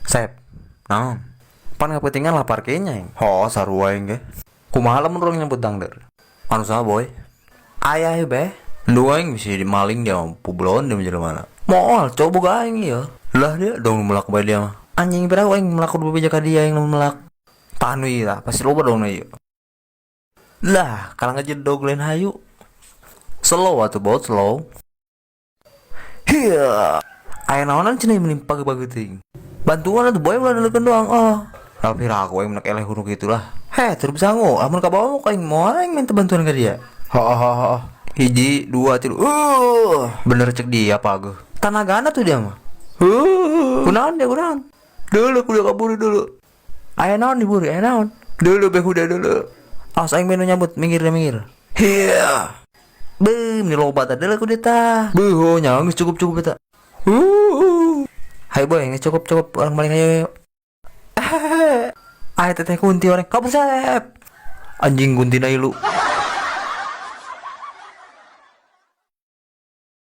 Sep. Naon? Pan kapeutingan lapar kieu nya aing. Oh, sarua aing ge. Kumaha lamun urang nyambut dangder? Anu saha, boy? Aya ieu beh. Enduh aing bisa dimaling dia mah, publon dia menjadi mana. Moal, coba boga aing ieu. Lah dia dong melak bae dia mah. Anjing piraku aing melak kudu bebeja ka dia aing lamun melak. Tahan we lah, pasti loba dong na ieu. Lah, kalah ngejedog lain hayu. Slow atuh bot, slow. Hiya. Aya naonan cenah meni page-page teuing. Bantuan atuh boy ulah deulekeun doang. Oh. Tapi ragu aing menak eleh huruf gitu lah. Heh, teu bisa sangu. Amun ka bawah mau aing moal aing minta bantuan ka dia. Ha. Hiji, dua, tilu. Bener cek dia page. Tanagana tuh dia mah. Kunaon dia kunaon? Dulu kudu kabur dulu. Aya naon diburi, aya naon? Dulu beh udah dulu. Awas aing benu nyambut, minggir deh minggir. Hiya. Beuh, meni loba tah deuleu ku dia tah. Beuh, nya geus cukup-cukup eta. Hayo boy, geus cukup cukup orang balik ayo. Ayo. Ayo teteh kunti orang. Kabur Sep. Anjing kunti na ilu.